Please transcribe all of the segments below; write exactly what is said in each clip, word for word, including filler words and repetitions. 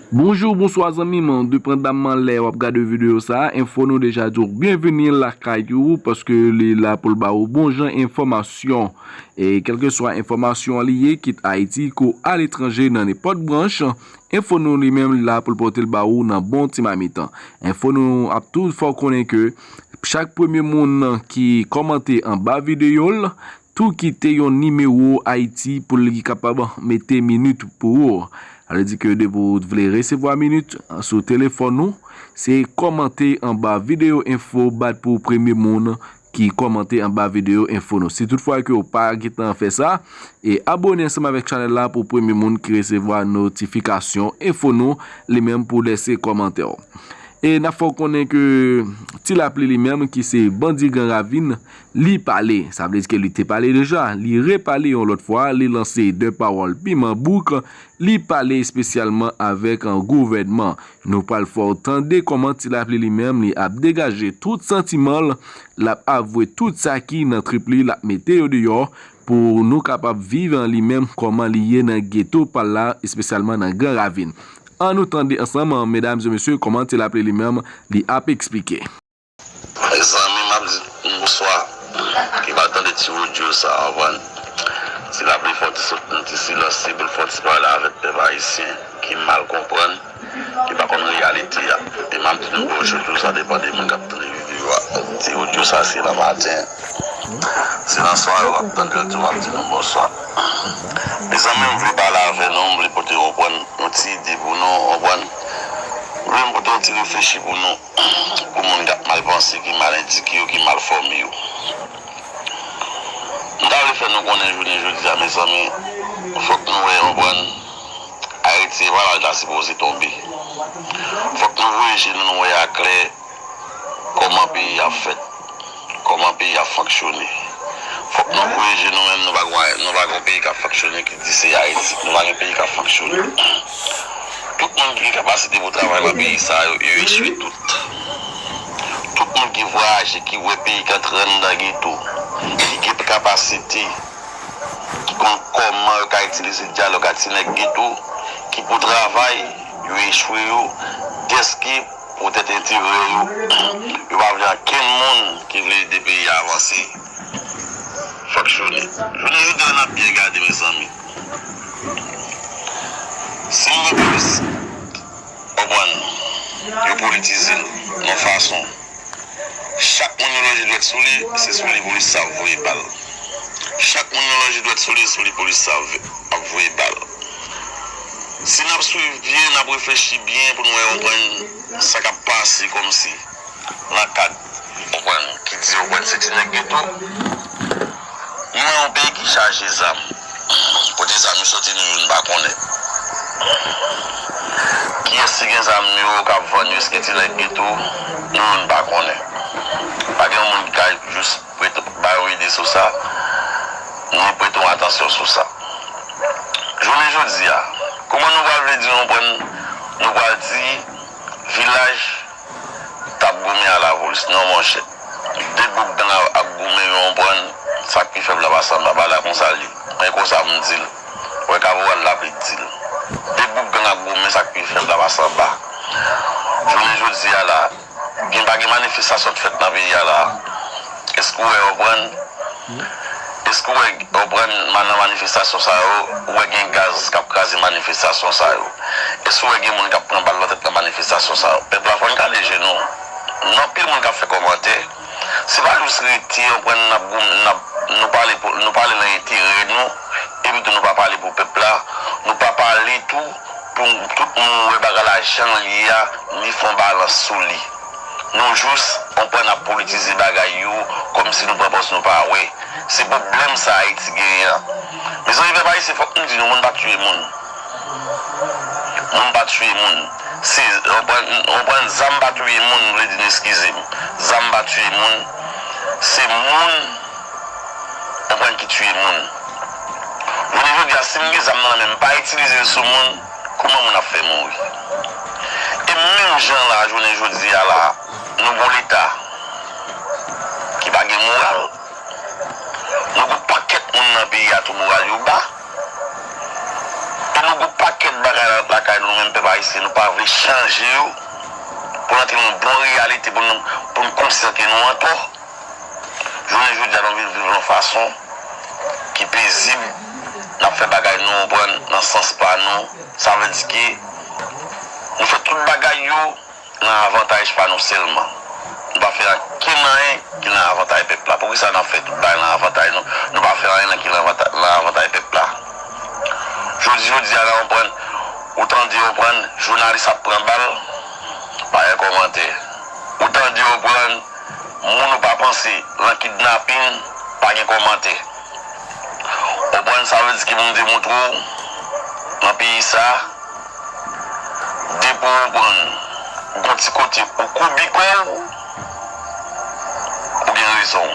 Bonjou, bonswa zanmi m, depandaman lè w ap gade videyo sa a, Enfo Nou deja di w byenveni lakay ou, paske li la pou l ba ou bon jan enfòmasyon. E kèlkeswa enfòmasyon an li ye, kit Ayiti kou aletranje nan nenpòt branch, Enfo Nou li menm li la pou l pote l ba ou nan bon ti mamit. Enfo Nou ap tou fè w konnen ke chak premye moun ki kòmante anba videyo l, tou kite yon nimewo Ayiti pou li kapab mete minit pou ou. Sa vle di ke depi w vle resevwa minit sou telefòn ou, se kòmante anba videyo enfo, bat pou premye moun ki kòmante anba videyo enfo nou. Si toutfwa ke w pa gentan fè sa, e abòne ansanm avèk chanèl la pou premye moun ki resevwa notifikasyon enfo nou, li menm pou lèse kòmantè w. E n ap fè w konnen ke Ti Lapli li menm, ki se bandi Gran Ravin, li pale. Sa vle di ke li te pale deja, li repale yon lòt fwa, li lanse de pawòl piman bouk, li pale espesyalman avèk gouvènman. Nou pral fè w tande kòman Ti Lapli li menm, li ap degaje tout santiman l, l ap avwe tout sa ki nan trip li, l ap mete yo deyò pou nou kapab viv li menm kòman li ye nan geto pa l la, espesyalman nan Gran Ravin. Ann nou tande ansanm, medam e mesye, kòman Ti Lapli li menm, li ap eksplike. Zanmi m ap di bonswa, ki pral tande ti odyo sa a, konprann. Ti Lapli fè yon ti sot nan ti silans li pou l fè yon ti pale avèk pèp ayisyen ki mal konprann, ki pa konn reyalite a. E m ap di nou bonjou tou, sa depann de moun k ap tande videyo a. Ti odyo sa se nan maten, se nan sware w ap tande l tou, m ap di nou bonswa. Mezanmi, m vle pale avè nou, m vle pote, konprann, yon ti ide pou nou, konprann. M vle m pote yon ti reflechi pou nou, pou moun k ap mal panse, ki mal edike yo, ki mal fòme yo. M ta vle fè nou konnen jounen jodi a, mezanmi, fòk nou wè, konprann, Ayiti e pa la l ta sipoze tonbe. Fòk nou voye je nou, nou wè aklè kòman peyi a fèt, kòman peyi a fonksyone. Fòk nou voye je nou, menm nou pa gon, nou pa gon peyi k ap fonksyone ki di se Ayiti. Nou pa gen peyi k ap fonksyone. Tout moun ki gen kapasite pou travay nan peyi sa a, yo, yo echwe tout. Tout moun ki vwayaje, ki wè peyi k antre anndan geto, ki gen kapasite, ki konn kòman yo ka itilize dyalòg ak ti nèg geto, ki pou travay, yo echwe yo, dèske poutèt enterè yo, yo pa vle ankenn moun ki vle ede peyi a avanse, fonksyone. Jounen jodi a, n ap byen gade, mezanmi. Si nou gen polis, konprann, yo politize l yon fason. Chak moun yo lonje dwèt sou li, se sou li polis sa ap voye bal. Chak moun yo lonje dwèt sou li, sou li polis sa ap voye bal. Si n ap swiv byen, n ap reflechi byen pou n wè, konprann, sa k ap pase kòmsi nan kad, konprann, ki di, konprann, se ti nèg geto. Nou nan yon peyi ki chaje zam. Kote zam yo soti, nou youn pa konnen. Kiyès ki gen zam yo k ap vann yo, èske ti nèg geto, nou youn pa konnen. Pa gen yon moun ki ka jis prete ba yon ide sou sa, ni prete yon atansyon sou sa. Jounen jodi a, kòman nou pral vle di nou pran, nou pral di vilaj t ap goumen a lapolis? Non, monchè. De gwoup gang ap, ap goumen, yo konprann sa k pi fèb la pa sanba, bagay la konsa l ye. Men konsa m di l. Wè kaporal la vle di l. De gwoup gang ap goumen, sa k pi fèb la pa sanba. Jounen jodi a la, gen pa gen manifestasyon k fèt nan peyi a la? Èske w wè, konprann? Èske w wè, konprann, nan manifestasyon sa yo, ou wè gen gaz k ap kraze manifestasyon sa yo? Èske w wè gen moun k ap pran bal nan tèt nan manifestasyon sa yo? Pèp la, fò n kale je nou. Gen anpil moun k ap fè kòmantè. Se pa jis rete, konprann, n ap gou-, n ap, nou pale pou, nou pale nan enterè nou, epi tou nou pa pale pou pèp la, nou pa pale tou pou tout moun wè bagay la jan l ye a, li fè yon balans sou li. Nou jis, konprann, ap politize bagay yo, kòmsi nou pran pòz nou pa wè. Se pwoblèm sa Ayiti genyen an. Mezanmi, pèp ayisyen, fòk nou di nou, moun pa tiye moun. Moun pa tiye moun. Se, konprann, konprann, zam pa tiye moun, m vle di nou eskize m. Zam pa tiye moun. Se moun, konprann, ki tiye moun. Jounen jodi a, si m gen zam nan men m, m pa itilize l sou moun, kòman moun ap fè mouri? E menm jan la, jounen jodi a la, nou gon Leta ki pa gen moral. Nou gon pakèt moun nan peyi a tou moral yo ba. E nou gon pakèt bagay la, lakay nou menm pèp Ayisyen, nou pa vle chanje yo pou n antre nan yon bon reyalite, pou n, pou n konsyante nou antò. Jounen jodi a, nou vin viv yon fason ki pezib, n ap fè bagay nou, konprann, nan sans pa nou. Sa vle di ke nou fè tout bagay yo nan avantaj pa nou sèlman. Nou pa fè ankenn anyen ki nan avantaj pèp la. Poukisa n ap fè tout bagay nan avantaj nou? Nou pa fè anyen nan ki nan avanta-, nan avantaj pèp la. Jodi, jodi a la, konprann, ou tande, konprann, jounalis ap pran bal, pa gen kòmantè. Ou tande, konprann, moun ou pa panse nan kidnapin, pa gen kòmantè. Konprann, sa vle di ki pou m demontre w, nan peyi sa, depi w konprann, gon ti kote ou koube kò w, ou gen rezon.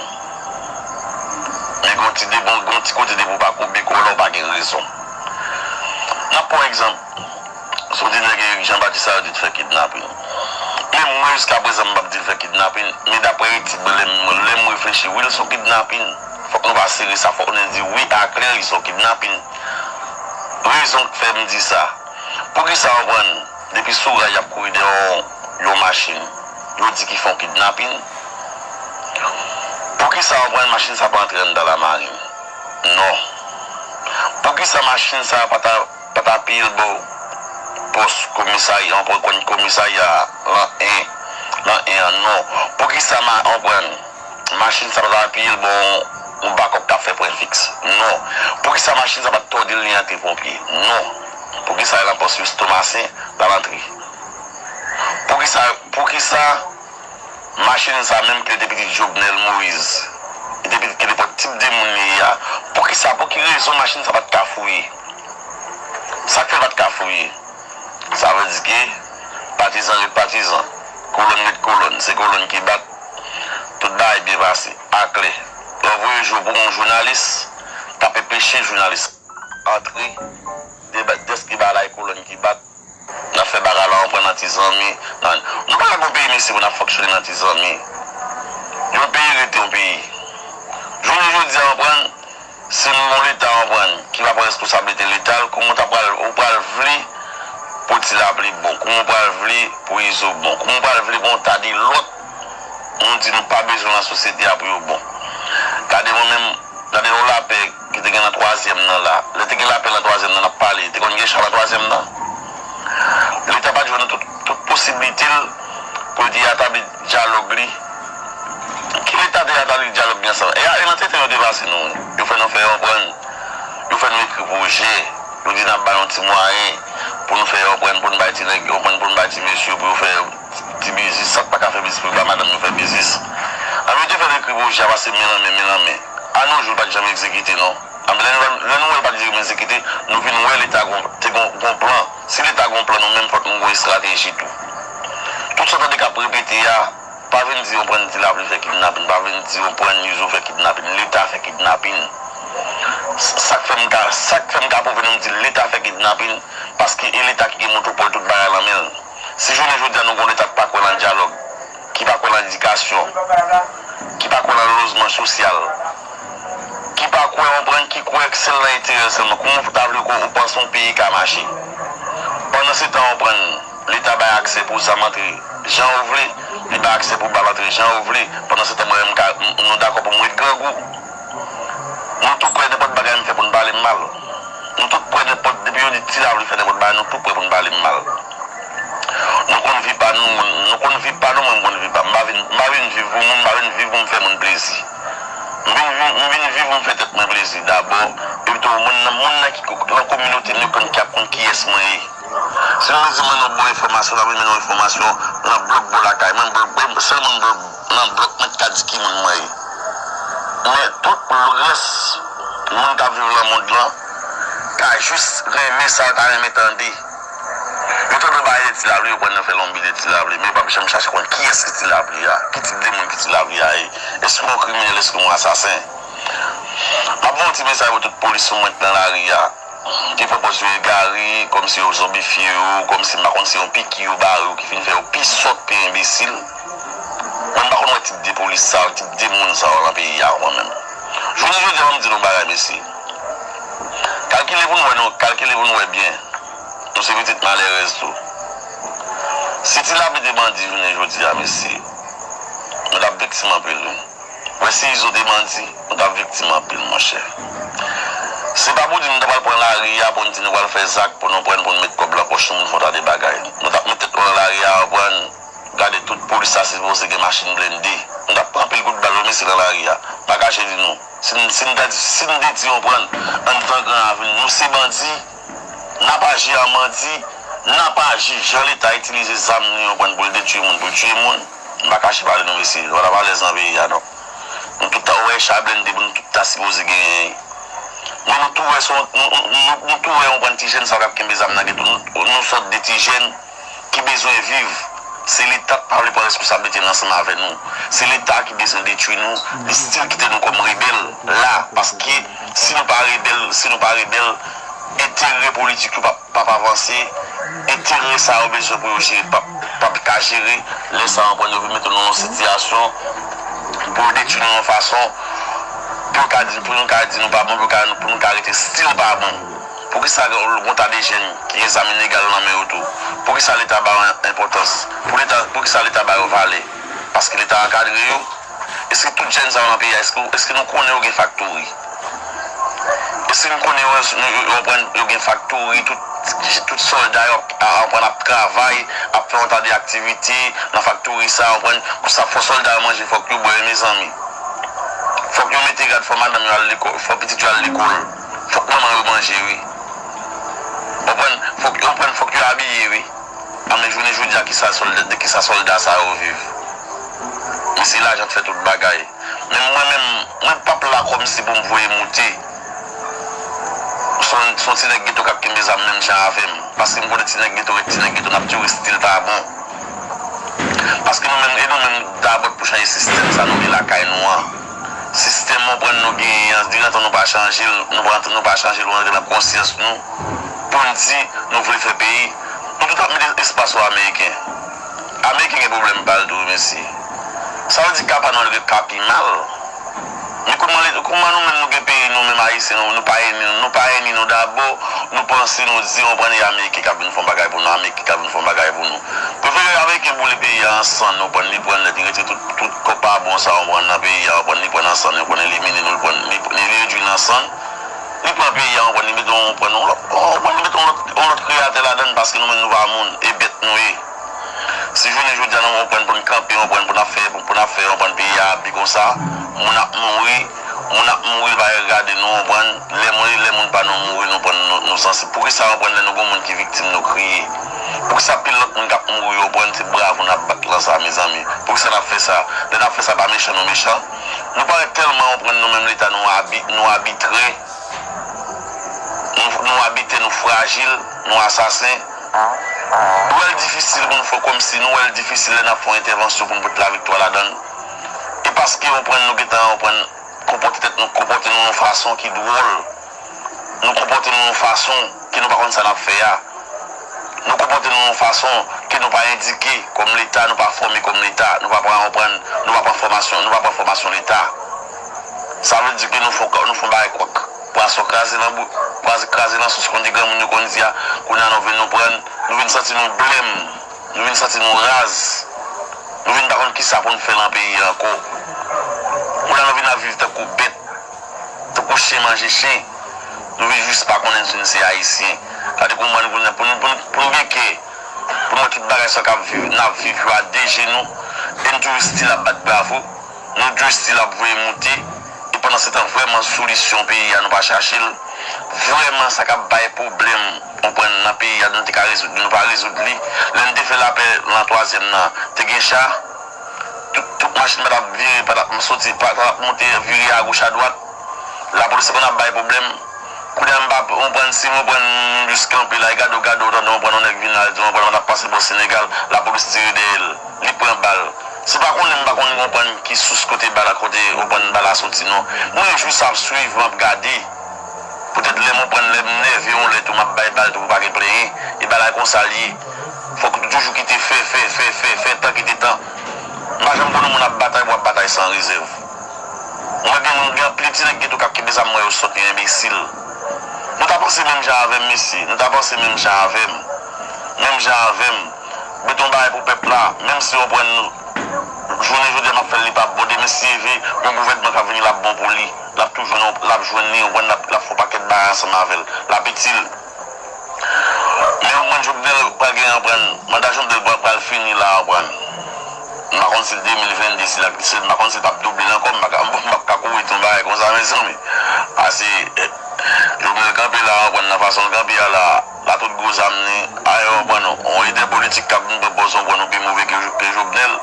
Men gon ti depi, gon ti kote depi w pa koube kò w la, ou pa gen rezon. N ap pran egzanp. Si w di nèg Eric Jean Baptiste sa yo di l fè kidnapin. Menm mwen, jiska prezan, m p ap di l fè kidnapin. Men daprè etid mwen, lè m, lè m reflechi, wi, l se yon kidnapin. Fòk nou pa sere sa, fòk nou di wi aklè, li se yon kidnapin. Rezon k fè m di sa. Poukisa, w konprann, depi sou ray y ap kouri dèyè yon, yon machin, yo di ki fè yon kidnapin? Poukisa, w konprann, machin sa pa antre anndan lamarin? Non. Poukisa machin sa pa ta, pa ta peye l bò pòs komisarya, an pran kòn komisarya lan en, lan en an? Non. Poukisa ma, an pran machin sa pa ta peye l bò yon, yon bakòp k ap fè pwen fiks? Non. Poukisa machin sa pa t tòde l li antre ponpye? Non. Poukisa l nan pòs Yous Tomasen, l al antre? Poukisa, poukisa machin sa menm ki te pitit Jovenel Moïse, li te pitit ki nenpòt tip de moun li ye a, poukisa, pou ki rezon machin sa pa t ka fouye? Sa k fè l pa t ka fouye? Sa vle di ke patizan ret patizan, kolòn ret kolòn, se kolòn ki bat, tout bagay byen pase, aklè. Lè w voye je w pou yon jounalis k ap enpeche jounalis antre, deba-, dèske bagay kolòn ki bat, n ap fè bagay la, w konprann, nan ti zanmi. Nan, nou pa ka gon peyi, mesye, pou n ap fonksyone nan ti zanmi. Yon peyi rete yon peyi. Jounen jodi a, w konprann, si nou gon Leta, w konprann, ki pa pran responsablite Leta l, kòman w ta pral, ou pral vle pou Ti Lapli bon, kòman w pral vle pou Izo bon, kòman w pral vle pou yon ta de lòt moun di nou pa bezwen nan sosyete a pou yo bon? Gade mwen menm, gade yon lapè ki te gen nan twazyèm nan la. Lè te gen lapè nan twazyèm nan, n ap pale, te konn gen cha nan twazyèm nan? Leta pa t jwenn tout, tout posiblite l pou l te etabli dyalòg li. Ki Leta te etabli dyalòg li ansanm? E a, e nan tenten yo te pase nou, wi. Yo fè nou fè, yo pran, yo fè nou ekri pwojè. Yo di n ap ba yon ti mwayen pou nou fè, yo pran, pou nou bay ti nèg, yo pran, pou nou bay ti mesye, pou yo fè ti biznis, sa k pa ka fè biznis, pou yo ba madanm yo fè biznis. Ann, yo te fè n ekri pwojè a, pase men nan men, men nan men. A no jou, l pa t janm egzekite, non. Ann, lè nou, lè nou wè l pa t janm egzekite, nou vin wè Leta gon, te gon, gon plan. Si Leta gon plan, nou menm, fòk nou gon estrateji tou. Tout sa w tande k ap repete a, pa vin di yo pran Ti Lapli fè kidnapin, pa vin di yo pran Izo fè kidnapin, Leta fè kidnapin. Sa k fè m ka, sa k fè m ka pwouve nou, m di Leta fè kidnapin, paske e Leta ki gen monopòl tout bagay lan men l. Si jounen jodi a nou gon Leta k pa kwè lan dyalòg, ki pa kwè lan edikasyon, ki pa kwè lan lojman sosyal, ki pa kwè, konprann, ki kwè sèl nan enterè l sèlman, kòman w ta vle ou panse yon peyi ka mache? Pandansetan, konprann, Leta bay aksè pou zam antre jan yo vle, li bay aksè pou bal antre jan yo vle. Pandansetan, mwen menm, m ka, m, nou dakò pou m ret grangou. Nou tou prè nenpòt bagay m fè pou n pale m mal. Nou tout prè nenpòt, depi yo di Ti Lapli fè nenpòt bagay, nou tou prè pou n pale m mal. Nou konn vi pa nou, nou konn vi pa nou, mwen m konn vi pa m. M pa vin, m pa vin viv pou moun, m pa vin viv pou m fè moun plezi. M vin viv, m vin viv pou m fè tèt mwen plezi dabò, epi tou moun nan, moun nan ki ko-, nan kominote m yo konn, ki ap konn kiyès mwen ye. Si nou bezwen mwen yon bon enfòmasyon, n ap mennen yon enfòmasyon nan blòk bò lakay mwen, blòk, sèl moun blòk, nan blòk mwen ki ka di ki moun mwen ye. Men tout rès moun k ap viv nan mond lan ka jis renmen sa yo ta renmen tande. Yo tande yon bagay de Ti Lapli, yo pran nan fè lonbi de Ti Lapli, men yo p ap janm chache konn kiyès ki Ti Lapli a, ki tip de moun ki Ti Lapli a ye. Èske yon kriminèl, èske yon asasen? M ap voye yon ti mesaj pou tout polis sou mwen k nan lari a. Ki pran pòz yo egare, kòmsi yo zonbifye yo, kòmsi m pa konn se yon piki yo ba yo ki fin fè yo pi sòt, pi enbesil. Mwen m pa konn wè tip de polis sa yo, tip de moun sa yo nan peyi a, mwen menm. Jounen jodi a, ban m di nou yon bagay, mesye. Kalkile pou nou wè, nou, kalkile pou nou wè byen. Nou se pitit malèrèz tou. Si Ti Labi te bandi jounen jodi a, mesye, nou t ap viktim anpil, wi. Wè, si Izo te bandi, nou t ap viktim anpil, monchè. Se pa pou di nou ta pral pran lari a pou n di nou pral fè zak, pou nou pran, pou n met kòb nan pòch nou, pou n fè yon ta de bagay. Nou t ap met tèt nou nan lari a, pran, gade tout polis la sipoze gen machin blende. Nou t ap pran anpil kout bal, wi, mesye, nan lari a. M pa kache di nou. Si n, si n ta di, si n te di, konprann, ann pran gran avni, nou se bandi, n ap aji an bandi, n ap aji jan Leta itilize zam li, konprann, pou l detwi moun, pou l tiye moun, m pa kache pale nou, mesye, nou pa t ap alèz nan peyi a, non. Nou tout ta wè cha blende pou nou tout ta sipoze genyen. Men nou tou wè, se yon, nou, nou, nou, nou tou wè, konprann, ti jèn sa yo k ap kenbe zam nan geto, nou, nou sòt de ti jèn ki bezwen viv. Se Leta k pa vle pran responsablite l ansanm avè nou. Se Leta ki bezwen detwi nou. Li still kite nou kòm rebèl la. Paske si nou pa rebèl, si nou pa rebèl, enterè politik yo p ap, p ap avanse. Enterè sa yo bezwen pou yo jere p ap, p ap ka jere. Lè sa yo pran, yo vin mete nou nan yon sitiyasyon pou yo detwi nou yon fason pou yo ka di, pou nou ka di nou pa bon, pou yo ka, pou nou ka rete still pa bon. Poukisa gen yon ta de jèn ki gen zam ilegal nan men yo tou? Poukisa Leta ba yo enpòtans? Pou Leta, poukisa Leta ba yo valè? Paske Leta ankadre yo? Èske tout jèn sa yo nan peyi a, èske, èske nou konnen yo gen faktori? Èske nou konnen yo, yo, yo, yo pran, yo gen faktori, tout, tout sòlda yo ap, a, ap pran, ap travay, ap fè yon ta de aktivite nan faktori sa yo, pran, pou sa, fò sòlda yo manje, fòk yo bwè, wi, mezanmi. Fòk yo mete rad, fò madanm yo al lekòl, fò pitit yo al lekòl. Fòk manman yo manje, wi. Konprann? Fòk, konprann, fòk yo abiye, wi. A, men jounen jodi a, kisa sòlda, de kisa sòlda sa yo viv? Men se lajan k fè tout bagay. Men mwen menm, mwen p ap la kòmsi pou m voye moute. Se yon, se yon ti nèg geto k ap kenbe zam menm jan avè m. Paske m konnen ti nèg geto ret ti nèg geto, n ap toujou still pa bon. Paske nou menm, e nou menm dabò pou chanje sistèm sa nou gen lakay nou an. Sistèm, konprann, nou genyen an, dirantan nou pa chanje l, nou pa, nou pa chanje l, nou rantre nan konsyans nou, pou n di nou vle fè peyi, nou tout ap mete espas sou Ameriken. Ameriken gen pwoblèm pa l tou, wi, mesye. Sa vle di ka pa nou an gen ka pi mal. Men kòman, kòman nou menm nou gen peyi nou menm Ayisyen, nou, nou pa ini, nou pa ini nou dabò, nou panse nou di, konprann, e Ameriken k ap vin fè yon bagay pou nou, Ameriken k ap vin fè yon bagay pou nou. Prefere Ameriken boule peyi a an sann, konprann, li pran nèt, li retire tout, tout kòb pa bon sa, konprann, nan peyi a, konprann, li pran nan sann, konprann, elimine nou, li pran, li, li redwi nan sann, li pran peyi a, konprann, li mete yon, konprann, yon lòt, konprann, li mete yon lòt, yon lòt kreyatè ladan l paske nou menm nou pa moun, e bèt nou ye. Si jounen jodi a nou konprann pou n kanpe, konprann pou n ap fè, pou n ap fè, konprann peyi a ap pi konsa, moun ap mouri, moun ap mouri, l pa regade nou, konprann, lè moun, lè moun pa nou mouri, nou konprann, nou, nou sansib. Poukisa, konprann, lè nou gen moun ki viktim, nou kriye? Poukisa pil lòt moun k ap mouri, konprann, se bravo n ap bat lan sa, mezanmi? Poukisa n ap fè sa? Lè n ap fè sa, pa mechan nou mechan? Nou parèt tèlman, konprann, nou menm Leta, nou abi-, nou abitrè. Nou, nou abitè, nou frajil, nou asasen. Nou wè l difisil pou nou fè kòmsi, nou wè l difisil lè n ap fè yon entèvansyon pou n pot laviktwa ladan l. E paske, konprann, nou gentan, konprann, konpòte tèt nou, konpòte nou yon fason ki dwòl. Nou konpòte nou yon fason ke nou pa konn sa n ap fè a. Nou konpòte nou yon fason ke nou pa endike kòm Leta, nou pa fòme kòm Leta, nou pa pran, konprann, nou pa pran fòmasyon, nou pa pran fòmasyon Leta. Sa vle di ke nou fè, nou fè yon bagay kwak. Pwason kraze nan bou-, pwason kraze nan sous, konn di granmoun yo konn di a, kounye a nou vin nou pran, nou vin santi nou blèm, nou vin santi nou raz, nou vin pa konn kisa pou n fè nan peyi a ankò. Kounye a nou vin ap viv tankou bèt, tankou chen manje chen. Nou vin jis pa konnen si n se Ayisyen. Sa te pou mwen, pou n, pou n, pou n, pou n gen kè, pou n wè tout bagay sa k ap viv, n ap viv yo a de je nou, e n toujou still ap bat bravo. Nou dwe still ap voye moute, e pandansetan vrèman solisyon peyi a nou pa chache l, vrèman sa k ap bay pwoblèm, konprann, nan peyi a nou te ka rezoud li, nou pa rezoud li. Lè n te fè lapè lan twazyèm nan, te gen cha, tout, tout machin pa t ap vire, pa t ap soti, pa t ap monte, vire agoch adwat. Lapolis te konn ap bay pwoblèm. Kounye a m pa konprann si m konprann m jis kanpe la, e gade w, gade w, tande w konprann yon nèg vin la, di w konprann w t ap pase bò Senegal, lapolis tire dèyè l, li pran bal. Se pa konnen m pa konn konprann ki sous kote bal la, kote konprann bal la soti non. Mwen jis ap swiv, m ap gade. Poutèt lè m konprann, lè m nève yon lè tou, m ap bay bal tou pou pa gen plenyen. E bal la konsa l ye. Fòk ou toujou kite fè, fè, fè, fè, fè tan kite tan. M pa janm konn yon moun ap batay pou ap batay san rezèv. Mwen gen, gen anpil ti nèg geto k ap kenbe zam, mwen yo sòt, yo enbesil. Nou ta panse menm jan avè m, mesye. Nou ta panse menm jan avè m. Menm jan avè m. Mete yon bagay pou pèp la, menm si w konprann nou, jounen jodi a m ap fè l, li p ap bon, demen si Dye vle, yon gouvènman k ap vini, l ap bon pou li. L ap tou jwenn, l ap jwenn li, w konprann, l ap, l ap fè yon pakèt bagay ansanm avè l, l ap itil. Men w konprann Jovenel pral gen, w konprann, manda Jovenel pral, pral fini la, w konprann. M pa konn si de mil vennde, si l ap, si, m pa konn si l p ap double l ankò, m pa ka, m p ap ka kouri di yon bagay konsa, mezanmi. Pase, eh, Jovenel kanpe la, w konprann, nan fason l kanpe a la, la tout gwo zam li, a, w konprann, yon lidè politik k ap vin pran pòz, w konprann, ou pi move ke, ke Jovenel.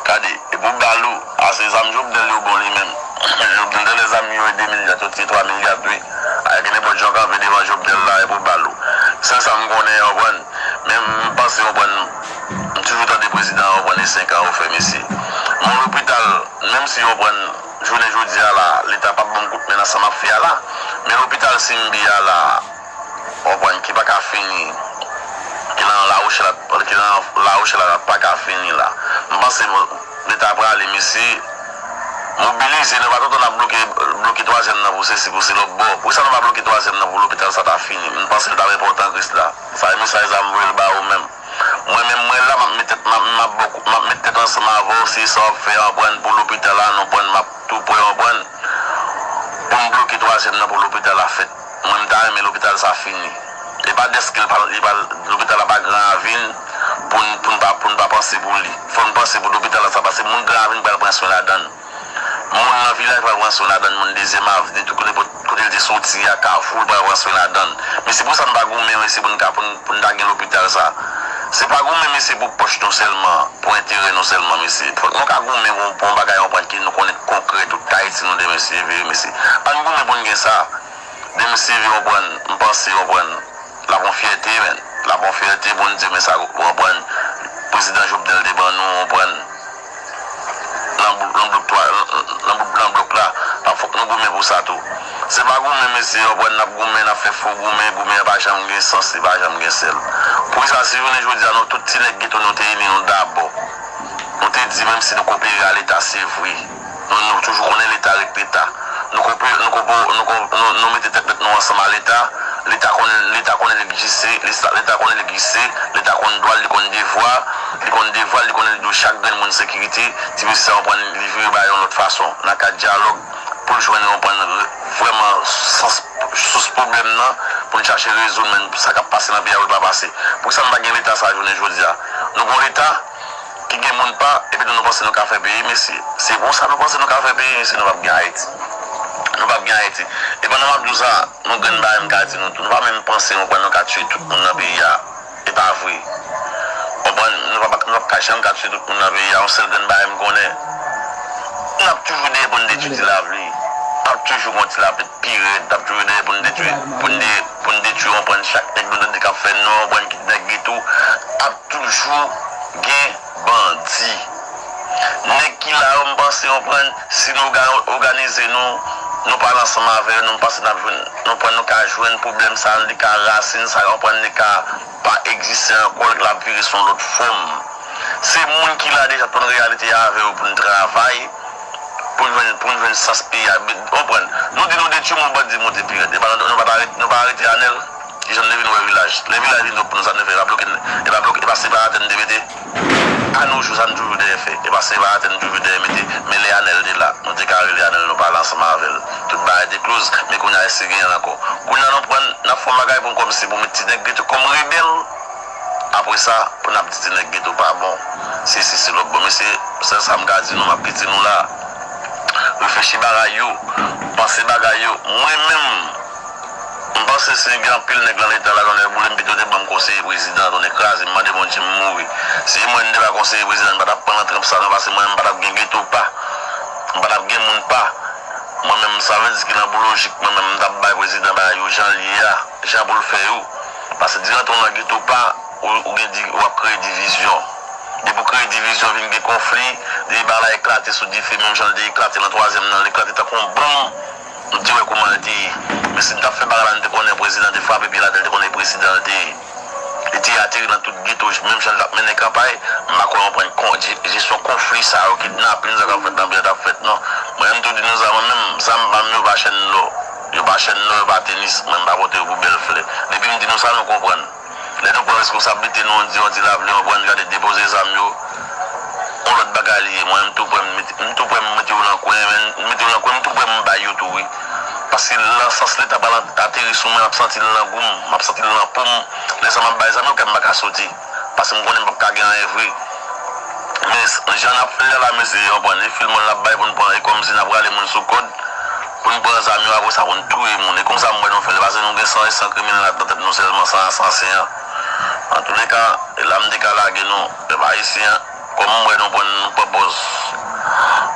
Gade, e pou bal ou, a se zam Jovenel yo bon li menm. Jovenel te lè zam yo e de milya, yo tire twa milya tou. A, gen nenpòt jan w kanpe devan Jovenel la, e pou bal ou. Sèl sa m konnen, w konprann, men m panse, w konprann, m toujou tande prezidan, w konprann, e senk an yo fè, mesye. Men lopital, menm si, w konprann, jounen jodi a la, Leta p ap ban m kout men nan sa m ap fè a la. Men lopital Simbi a la, w konprann, ki pa ka fini, ki nan lawouch la, ki nan lawouch la, pa ka fini la. M panse Leta prale, mesye, mobilize, nou pa tout tan ap bloke, bloke twazyèm nan pou sesi, pou se lòt bò. Poukisa nou pa bloke twazyèm nan pou lopital sa ta fini? M panse l t ap enpòtan Kris la. Sa e mesaj sa m voye l ba ou menm. Mwen menm, mwen la, m ap met tèt, m ap, m ap, m ap met tèt ansanm avè w, se sa w ap fè an pran pou lopital la, nou pran, m ap tou pran, w konprann, pou n bloke twazyèm nan pou lopital la fèt. Mwen, m ta renmen lopital sa fini. E pa dèske l pa, li pa, lopital la pa Gran Ravin pou n, pou n pa, pou n pa panse pou li. Fò n panse pou lopital la sa, paske moun Gran Ravin pral pran swen ladan l. Moun nan vilaj pral pran swen ladan l, moun Dezyèm Avni, tout kote, kote l te soti a, Kafou, l pral pran swen ladan l. Men se pou sa n pa goumen, men se pou n ka, pou n, pou n ta gen lopital sa. Se pa goumen, men se pou pòch nou sèlman, pou enterè nou sèlman, mesye. Fòk nou ka goumen pou, pou yon bagay, w konprann, ki nou konnen konkrè, tout Ayiti nou demen se vre, mesye. Ann goumen pou n gen sa. Demen se vre, w konprann, m panse, w konprann, l ap yon fyète, men. L ap yon fyète pou n di, men sa, w konprann, prezidan Jovenel te ban nou, w konprann, nan bou-, nan blòk twa, nan bou-, nan blòk la, fòk nou goumen pou sa tou. Se pa goumen, mesye, w konprann, n ap goumen, n ap fè fo goumen, goumen an pa janm gen sans, li pa janm gen sèl. Poukisa, si jounen jodi a, nou tout ti nèg geto nou te ini nou dabò, nou te di, menm si nou kopere a Leta, se vre. Nou, nou toujou konnen Leta ret Leta. Nou konpe-, nou konpo-, nou kon-, nou, nou mete tèt, tèt nou ansanm a Leta. Leta konn, Leta konn egziste, Leta, Leta konn egziste, Leta konn dwa l, li konn devwa, li konn devwa l, li konn dwe chak grenn moun sekirite. Ti mesye sa, w konprann, li vire bagay yon lòt fason, nan kad dyalòg, pou l jwenn, w konprann, vrèman sans, sous pwoblèm nan, pou n chache rezoud, men sa k ap pase nan peyi a, pou l pa pase. Poukisa nou pa gen Leta sa jounen jodi a? Nou gon Leta ki gen moun pa, epi nou, nou panse nou ka fè peyi, mesye. Se konsa nou panse nou ka fè peyi, mesye, nou p ap gen Ayiti. Nou p ap gen Ayiti. E pandan m ap di w sa, yon grenn bagay m ka di nou tou. Nou pa menm panse, w konprann, nou ka tiye tout moun nan peyi a. E pa vre. W konprann, nou p ap, nou p ap ka janm ka tiye tout moun nan peyi a. Yon sèl grenn bagay m konnen, n ap toujou dèyè pou n detwi Ti Lapli. N ap toujou gon Ti Lapli pi rèd, n ap toujou dèyè pou n detwi, pou n de-, pou n detwi, w konprann, chak nèg nou tande k ap fè non, w konprann, ki nèg geto, ap toujou gen bandi. Nèg ki la yo, m panse, w konprann, si nou òga-, òganize nou, nou pale ansanm avè yo, nou, m panse n ap jwenn, nou konprann, nou ka jwenn pwoblèm sa, li ka rasin sa, w konprann, li ka pa egziste ankò, l ap vire sou yon lòt fòm. Se moun ki la deja pou n reyalite avè yo, pou n travay, pou n jwenn, pou n jwenn sans peyi a. W konprann? Nou di nou detwi moun, bandi monte pi rèd. E pa, nou pa ta ret-, nou pa arete Anèl? Kijan n te vin wè vilaj? Lè vilaj vin twòp pou nou, sa n te fè? E pa bloke, e pa bloke, e pa separatè n te mete? A nou jou, sa n toujou dèyè fè. E pa separatè n toujou dèyè mete, men lè Anèl te la, nou te ka rele Anèl, nou pale ansanm avè l. Tout bagay te close, men kounye a èske genyen l ankò? Kounye a nou pran, n ap fè yon bagay pou n kòmsi pou met ti nèg geto kòm rebèl. Apre sa, pou n ap di ti nèg geto pa bon, se si, se lòt bò. Mesye, sèl sa m ka di nou, m ap kite nou la. Reflechi bagay yo, panse bagay yo. Mwen menm, m panse si gen anpil nèg nan Leta la, tonnè boule m, pito te ban m konseye prezidan, tonnè kraze m, mande Bondye m mouri. Si mwen m te pa konseye prezidan, m pa t ap pran nan tranp sa non, paske mwen menm m pa t ap gen geto pa. M pa t ap gen moun pa. Mwen menm, sa vle di ki nan bon lojik, mwen menm, m t ap bay prezidan bagay yo jan l ye a, jan pou l fè yo. Paske dirantan w nan geto pa, ou, ou gen di-, w ap kreye divizyon. Depi w kreye divizyon, vin gen konfli, depi bagay la eklate sou dife, menm jan l te eklate nan twazyèm nan, l eklate tankou yon bonm. Nou te wè kòman l te ye. Men si n t ap fè bagay la, nou te konnen prezidan te frape pye l atè, l te konnen prezidan l te ye. Li te ateri nan tout geto, menm jan l t ap mennen kanpay, m pa kwè w konprann kon-, je-, jesyon konfli sa yo, kidnapin sa k ap fèt nan peyi a t ap fèt non. Mwen menm tou di nou sa, mwen menm, zam pa m yo pa chèn lò. Yo pa chèn lò, yo pa tenis, mwen m pa pote yo pou bèl flè. Depi m di nou sa, nou konprann. Lè nou pran reskonsablite nou, on di, on di lavle, on pran gade depoze zam yo, on lòt bagay li ye. Mwen, m tou prè m mete, m tou prè m mete yo nan kwen, men m mete yo nan kwen, m tou prè m bay yo tou, wi. Paske nan sans Leta pral ateri sou mwen, m ap santi l nan gou m, m ap santi l nan po m. Lè sa m ap bay zam yo, kè m pa ka soti. Paske m konnen m p ap ka gen anyen vre. Men s- jan n ap fè l la, mesye, yo pran e fil mòn l ap bay pou n pran, e kòmsi n ap rale moun sou kòd pou n pran zam yo, apre sa pou n touye moun. E konsa m wè nou fè l, paske nou gen san, san kriminèl nan tèt nou sèlman, san asasen an. Antouleka, e la m te ka lage nou, pèp ayisyen, kòm m wè nou pran, nou pran pòz.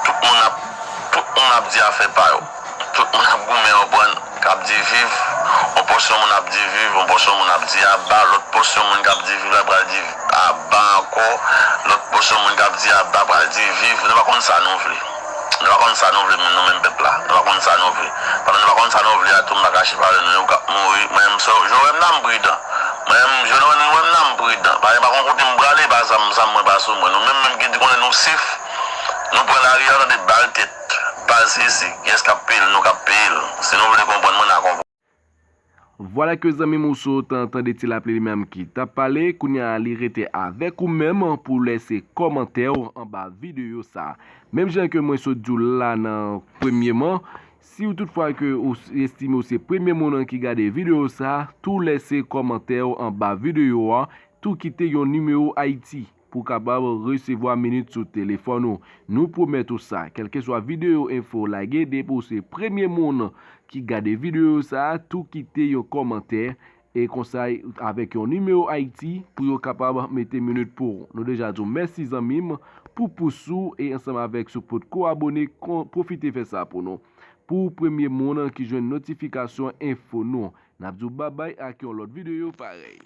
Tout moun ap, tout moun ap di afè pa yo. Tout moun ap goumen, yo pran, k ap di viv. On pòsyon moun ap di viv, on pòsyon moun ap di aba, lòt pòsyon moun k ap di viv la pral di aba ankò, lòt pòsyon moun k ap di aba pral di viv. Nou pa konn sa nou vle. Nou pa konn sa nou vle, nou menm pèp la. Nou pa konn sa nou vle. Pandan nou pa konn sa nou vle a, tou m pa kache pale nou, yo k ap mouri. Mwen menm, so, jan w wè m nan, m pridan. Mwen menm, jan w wè m nan, m pridan. Pa, pa gon kote m prale, pa zam, zam mwen pa sou mwen. Nou menm, menm ki di konnen nou sef, nou pran lari a, tande bal tèt. Bal se isi, kiyès k ap peye l? Nou k ap peye l. Si nou vle konprann, mwen n a konprann. Vwala ke zanmi m ou sot tande ti lapli li menm ki t ap pale, kounye a li rete avèk ou menm pou lèse kòmantè w anba videyo sa. Menm jan ke mwen sot di w la nan premyeman, si w toutfwa ke ou estime w se premye moun ki gade videyo sa, tou lèse kòmantè w anba videyo a, tou kite yon nimewo Ayiti pou w kapab resevwa minit sou telefòn ou. Nou pwomèt ou sa, kèlkeswa videyo enfo lage, depi w se premye moun ki gade videyo sa, tou kite yon kòmantè, e konsa avèk yon nimewo Ayiti pou yo kapab mete minit pou ou. Nou deja di w mèsi zanmi m pou pous ou e ansanm avèk si w potko abone, pwofite fè sa pou nou. Pou premye moun ki jwenn notifikasyon enfo nou, n ap di w babay ak yon lòt videyo parèy.